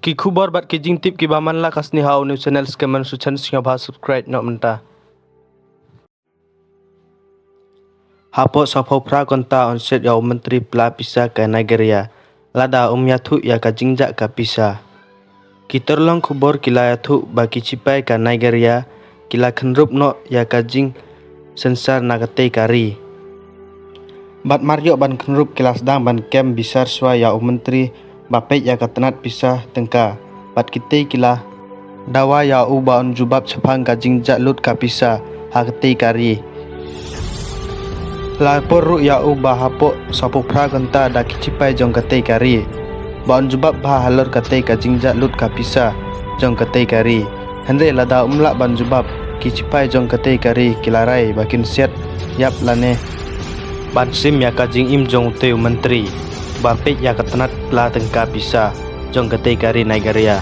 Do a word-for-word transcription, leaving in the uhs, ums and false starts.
Ki khubor bad ki jingtip kiba man la ka sngi ha u new channel Skemman Suchan, sngewbha subscribe noh mynta. Hapoh saphew phra kynta yn siat ïa u myntri pla pisa ka Nigeria lada um ïathuh ïa ka jingjah ka pisa. Ki tyrlong khubor ki la ïathuh ba ki sipai ka Nigeria ki la khynrup noh ïa ka jingsensar na katei ka ri. Bad mar ïoh ban khynrup ki la sdang ban kem bisar shuwa ïa u myntri ba peit ïa ka tnat pisa tyngka. Bad kitei ki la dawa ïa u ba un jubab shaphang ka jingjah lut ka pisa ha katei ka ri. La por ruh ïa u ba hapoh saphew phra kynta da ki sipai jong katei ka ri ba un jubab bha halor katei ka jingjah lut ka pisa jong katei ka ri. Hynrei lada um lah ban jubab, ki sipai jong katei ka ri ki la rai ba kin siat ïap lane ban shim ïa ka jingim jong utei u myntri ba peit ïa ka tnat pla tyngka pisa jong katei ka ri Nigeria.